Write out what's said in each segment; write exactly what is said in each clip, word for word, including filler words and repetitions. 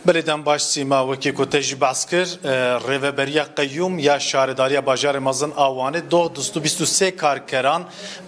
Belê, dem baş Sîma, wekî ku te jî behs kir, e, Rêveberiya Qeyûm ya Şaredariya Bajarê Mezin a Wanê doh du sed û bîst û sê karkeran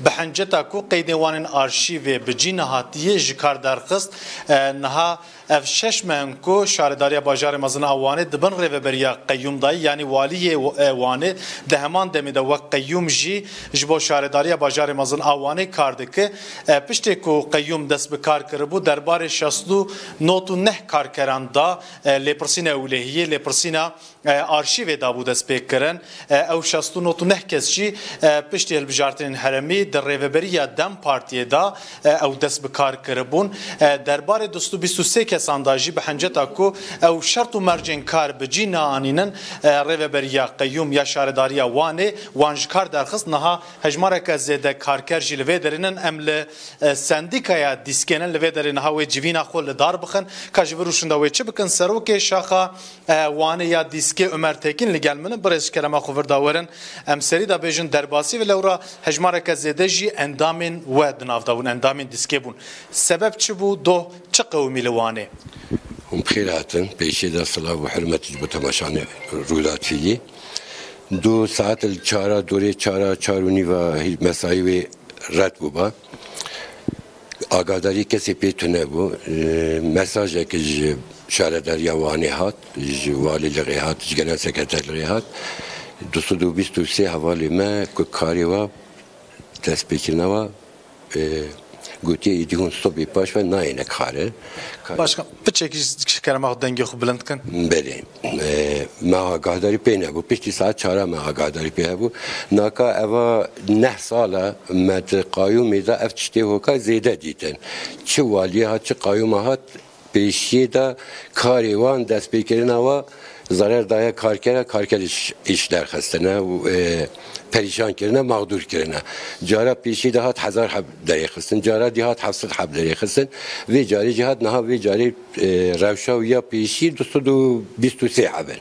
bi henceta ku qeydên wan ên arşîvê bi cî nehatiyê ji kar derxist. E, niha ev şeş meh in ku Şaredariya Bajarê Mezin a Wanê di bin Rêveberiya Qeyûm de ye, yanî Waliyê, e, Wanê di heman demê de wek qeyûm jî ji bo Şaredariya Bajarê Mezin a Wanê kar dike. E, piştê ku qeyûm dest bi kar kiribû, derbarê şeş sed û nod û neh karkeran da, e, lêpirsîna ewlehiyê, lêpirsîna, e, arşîvê dabû destpêkirin. E, ew şeş sed û nod û neh kes jî, e, piştî hilbijartinên herêmî di rêveberiya dem Partiyê de, e, ew dest bi kar kiribûn. E, derbarê du sed û bîst û sê kesan da jî bi henceta ku ew şert û mercên kar bi cî neanînin, e, rêveberiya qeyûm ya Şaredariya Wanê wan ji kar derxist. Niha hejmareke zêde karker jî li vê derê nin. Em li, e, sendîkaya dîskê nin, li vê derê niha wê civîna xwe li dar bixin, ka ji vir rûşin de wê çi bikin. Serokê şaxa, e, Wanê ya dîskê Omer Tekîn li gel min in. Birêz, ji kerema xwe vir de werin, em serî de bêjin derbasî ve, lewra hejmareke zêde jî endamên we di nav de bûn, endamên dîskê bûn. Sebeb çi bû? Doh çi qewimî li Wanê? Hûn bi xêr hatin. Pêşê de silav û hurmet ji bo temaşanê Rûda T V. Dû saet li çara, dorê çara, çar û nîva hî-, mesayî wê red bûba. Agadarî kesê pê tune bû. E, mesajek ji Şaredariya Wanê hat, ji Walîlixê hat, ji Genel Sekreterlixê hat. Du sed û bîst û sê hevalê me ku karê wa destpêkirina wa, e, gotiye, êdî hûn sobê paş ve nayêne karê. Başkan, piçekî ji kerema xwe dengê xwe bilind kin. Belê. E, me agahdarî pê nebû. Piştî saet çara me agahdarî pê hebû. Naka eva neh sala me di qayûmê de ev tiştê hoka zêde dîtin. Çi waliyê hat, çi qayûma hat, pêşiyê de karê wan, destpêkirina wa zarar daye karkera, karker îş, îş derxistine û, e, perîşan kirine, mexdûr kirine. Cara pêşiyê de hat hezar heb derêxistin, cara dî hat heft sed heb derêxistin. Vê carê jî hat, niha vê carê, e, rewşa wî ya pêşî du sed û bîst û sê heb in.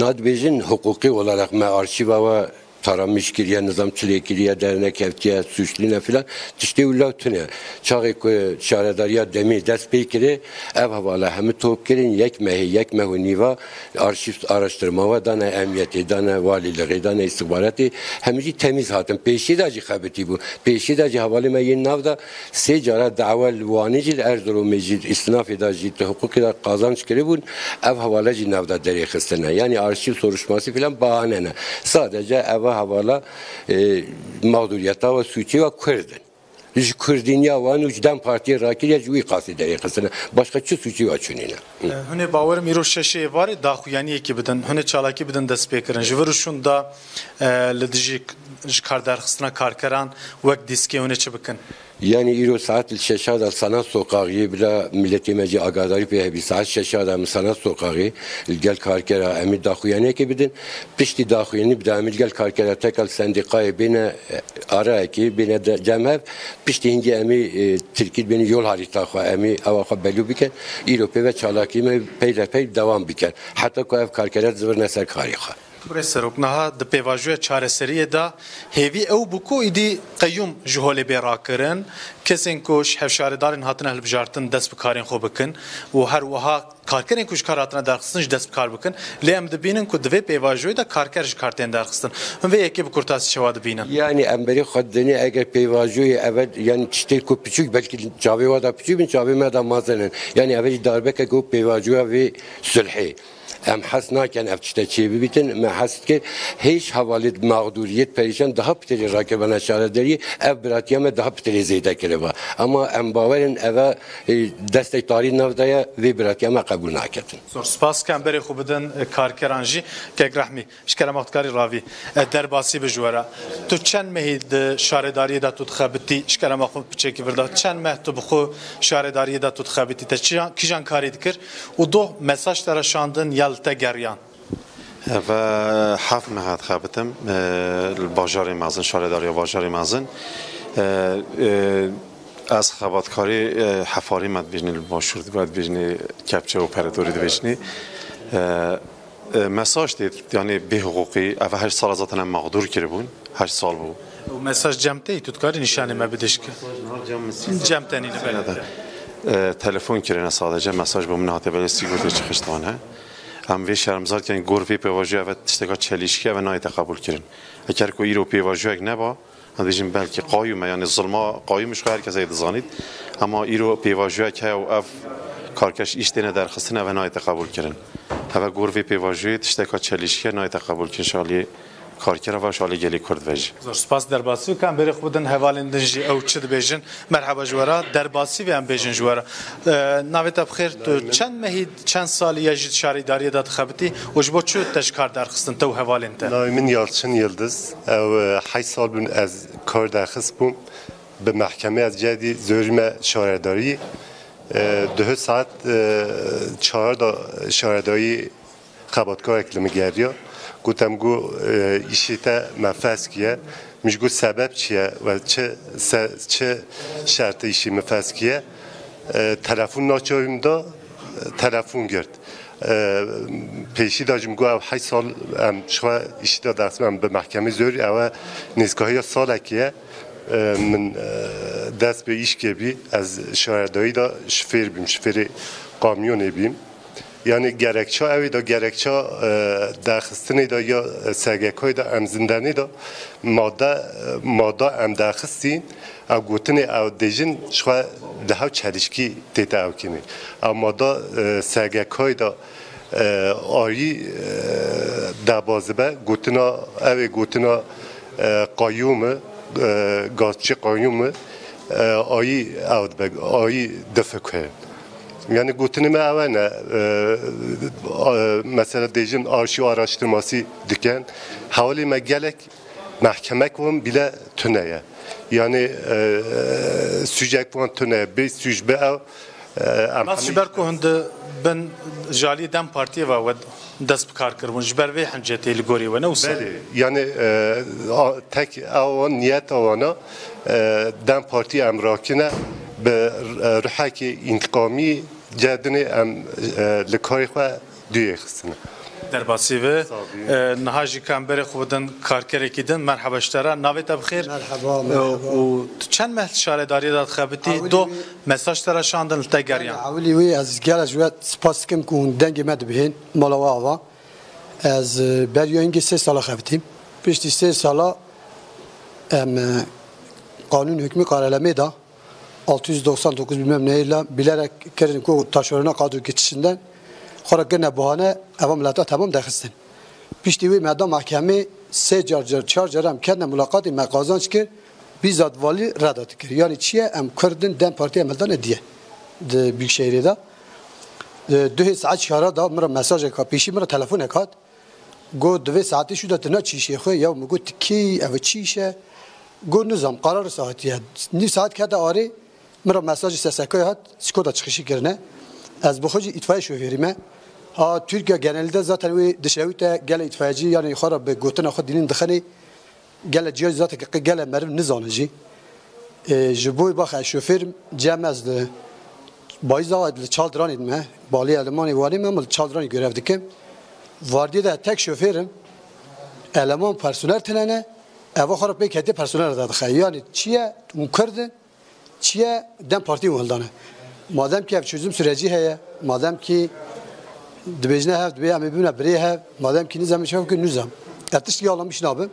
Na dibêjin, hiqûqî olarak me arşîva we taramiş kiriye, nizam çilê kiriye, dernekevtiye, suçlî ne filan, tiştê wila tune. Çaxê ku şaredariya demê dest pê kirê, ev hevala hemî top kirin, yek mehê, yek meh û nîva arşîv araştirma we dane emniyetê, dane walîlixê, dane îstixbaratê, hemî jî temîz hatin. Pêşî de jî xebitî bû. Pêşî de jî hevalê me yên nav de sê cara dawa li Wanê jî, li Erzurumê jî, îstinafê de jî, di hiqûqê de qazanç kiribûn, ev hewale jî nav de derê xistine. Yanî arşîv soruştması filan bahane ne. Sadece eva hevala, e, mağduriyeta ve sûcê ve Kurd in. Ji Kurdîniya wan û ji dem partiyê rakiriye, ji wî qasî derê xistine. Başqa çi sûcê ve çûnîne. E, hûn ê bawerim îro şeşê êvarê daxuyaniyekî bidin, hûn ê çalakî bidin destpêkirin. Ji vir û şûn da, e, li dijî ji kar derxistina karkeran wek dîskê hûn ê çi bikin? Yanî îro saet li şeşa da Sanat Sokaxiyê bila miletê me jî agadarî pê hebî. Saet şeşa da min Sanat Sokaxê li gel karkera em ê daxuyaniyekê bidin. Piştî daxuyanî bida em ê li gel karkera tekal sendîqayê bêne, e, arayekê, bêne de, cem hev. Piştî hingê em ê, e, tirkî bêne yol harîta xwe, em ê ewa xwe belû bikin. Îro pê ve çalakî me pey de pey dewam bikin. Heta ku ev karkere zivirne ser karê xwe. Birêz Serok, niha di pêvajoya çareseriyê de hêvî ew bû ku îdî qeyûm ji holê bê rakirin, kesên ku ji hevşaredarên hatine hilbijartin dest bi karên xwe bikin û her wiha karkerên ku ji kar hatine derxistin jî dest bi kar bikin. Lê em dibînin ku di vê pêvajoyê de karker ji kar tên derxistin. Hûn vê yekê bi kurtasî çawa dibînin? Yanî em berê xwe dinê eger pêvajoyê eve, yanî tiştê ku piçûk, belkî çavê we de piçûk bin, çavê me de mezin in. Yanî eve jî darbeke ku pêvajoya vê sulhê. Em hez nakin ev tişte çê bibîtin, me hez dikir hêj hevalêt mexdûriyêt perîşan daha pitêrê rakiribana şaredariyê, ev biratiya me daha pitêrê zêde kiriba. Ama em bawer in eve, e, destek tarî nav de ye, vê biratiya me qebûl naketin. Zor spas, em berê xwe bidin, e, karkeran jî. Kek Rehmî, ji kerema xwe dikarî ravî, e, derbasî bi ji we re. Tu çend mehî di şaredariyê de tu dixebitî, ji kerema xwe piçekî vir de, çend meh tu bi xwe şaredariyê de tu dixebitî, te çiyan, kîjan karî dikir û doh mesaj te re şandin ya li te geriyan? Eve heft meh dixebitim, e, li bajarê mezin, şaredariya bajarê mezin. E, e, ez xebatkarê, e, hefarî me dibêjinê, li başûr ve dibêjinê, kepçe operatörî dibêjinê. E, e, mesaj tê, yanî bêhiqûqî, eve heşt sala zaten em mexdûr kiribûn, heşt sal bû. Û mesaj cem te yî, tu dikarî nîşanê me bidî ji ke? Cem te nîne, belê. E, telefon kirine sadece, mesaj bo min hate belê Sigortê Çıkış'tan he. Em vê şermzar dikin, gor vê pêvajoya ve tişteka çelîşkî ye ve nayête qebûl kirin. Eger ku îro pêvajoyek neba, em dibêjin belkî qayûm e, yani zilma qayûm ji xwe her kes ê dizanît. Ema îro pêvajoyek heye û ev karkeş îş têne derxistin, ev nayête qebûl kirin. Ev gor vê pêvajoyê tişteka çelîşkî ye, nayête qebûl kirin ji aliyê karkera ve ji aliyê gelê Kurd ve jî. Zor spas. Derbasî bikim, berê xwe bidin hevalên din jî ew çi dibêjin. Merheba ji we re, derbasî vê em bêjin ji we re. Ee, navê te bi xêr, tu çend mehî, çend salî ye jî di şaredariyê de dixebitî û ji bo çi te ji kar derxistin, te û hevalên te? Navê min Yalçın Yıldız. Ew, e, heşt sal bin ez kar derxist bûm. Bi mehkemê ez cedî zorîme şaredarî. E, duhê saet, e, çar da şaredarî xebatkarek li min geriya. Gotem, got, e, îşê te me fes kiye. Min jî got, sebeb çi ye? We çi se-, çi şertê îşê min fes kiye? E, telefon naçarî min da, e, telefon girt. E, pêşî de jî min got, ew heşt sal em ji xwe îşî de dest, em bi mehkemê zor, ew e nêzkahiya salekê ye. E, min, e, dest bi îşkê bî, ez şaredarî de şofêr bîm, şofêrê kamyonê bîm. Yani gerekçe ew ê de, gerekçe, e, derxistinê de ya S G K'yê de em zindanê de made, e, mada em derxistîn, ew gotinê ew dêjin ji xwe di hev çelişkî tête ew kirin. Ew mada, e, S G K'yê de, e, ayî, e, debazibe gotina, ew ê gotina, e, qayûm e, e, gazçî qayûm e, e, ayî ew dibe, ayî difikire. Yani gotinê me ew e ne, e, e, mesela dêjin arşîv araştırması dikin. Hewlê me gelek mehkemek wan bile tune ye. Yani, e, e, sûcek wan tune ye. Bê sûc be ew, e, em Nas ji hemî ber ku hûn di bin jalî DEM Partiyê ve we dest bi kar kiribûn, ji ber vê hincetê li gorî we ne wisa? Belê. Yani, e, a, tek ew niyeta wana, e, DEM Partiyê em rakine bi, e, ruhekê întiqamî cedinê em, e, li karê xwe duyê xistine. Derbasî ve. Sağ ol. E, niha jî ka em berê xwe bidin karkerekî din. Merheba ji te re. Navê te bi xêr? Merheba, E, merheba. Û tu çend meh li şaredariyê de dixebitî? Ewilî Do wî mesaj te re şandin li te geriyan. Ewilî wî ez gele ji we spas dikim ku hûn dengê me dibihên mala we ava. Ez, e, beriya hingê sê sala xebitîm. Piştî sê sala em, e, qanûn hukmî karelemê da. Altı yüz doksan dokuz bilmem neyle bilerek kirin ku taşerona kadro geçişinden xwe re kirine bahane, eva mileta temam derxistin. Piştî wê me da mahkemê sê car, car, çar car em ketine mulaqatê, me qazanç kir, bizzat valî reda dikir. Yani çi ye, em Kurd in, DEM Partî em hildanê diye. Di Büyükşehirê de. Di duhê saet çara da min re mesajek hat, pêşî min re telefonek hat. Got, di vê saetê şû de tu ne çîşê xwe, ya min got, tu kê yî, ev çîş e? Got, nizam, karar saetî ye. Nîv saet kete arê, min re mesajê S S K'yê hat, Skoda çıkışı kirine. Ez bi xwe jî îtfaiye şofêrî me. Ha, Türkiye genelinde zaten wê dişewite gelek îtfaiyecî, yani xwe re bi gotina xwe dînin dixinê. Gelek cihê zaten ki gelek meriv nizane jî. E, ji bo bax ez şofêr im, cem ez li Bayîza li Çaldiranê me, balê Elemanê Wanê me, ama li Çaldiranê görev dikim. Vardiyê de tek şofêr im. Eleman personel tine ne, eva xwe re pê ketiye personel de dixe. Yani çi ye? Hûn Kurd in, çi ye? DEM Partî hûn hildane. Madem ki ev çözüm süreci heye, madem ki dibêjine hev, dibê em ê bibine birê hev, madem ki nizam çav ki nizam. Ez tiştî yalamiş nabim.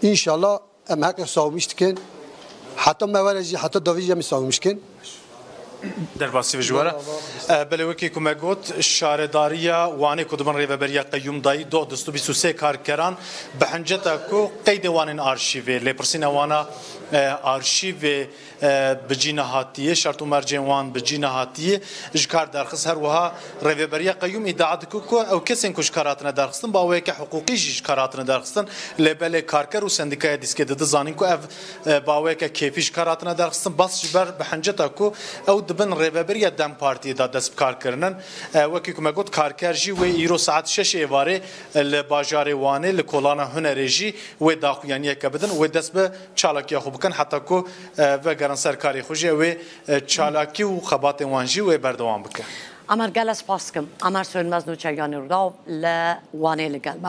İnşallah em heqê savunmiş dikin. Heta me were jî, heta davî jî em ê savunmiş kin. Derbasî ve ji we re. E, belê wekî ku me got, şaredariya Wanê ku di bin rêveberiya qeyûm dayî doh du sed û bîst û sê karkeran bi hinceta ku qeydê wan ên arşîvê, lêpirsîna wana, e, arşîvê, e, bi cî nehatiyê, şert û mercên wan bi cî nehatiyê ji kar derxist. Her wiha rêveberiya qeyûm îdia dike ku ew kesên ku ji kar hatine derxistin, bi awayeke hiqûqî jî ji kar hatine derxistin. Lê belê karker û sendîkaya dîskê dide zanîn ku ev, e, bi awayeke kêfî ji kar hatine derxistin. Bes ji ber bi hinceta ku ew di bin rêveberiya DEM Partiyê de dest bi kar kirinin. E, wekî ku me got, karker jî wê îro saet şeş êvarê, e, li bajarê Wanê, li kolana hunerê jî wê daxuyaniyeke bidin, wê dest bi çalakiya xwe bikin, heta ku, e, vegerin ser karê xwe jî, ew ê, e, çalakî û xebatên wan jî wê berdewam bike. Amer, gelek spas dikim. Amer Sönmez, nûçeyanî Rûdaw li Wanê li gel me.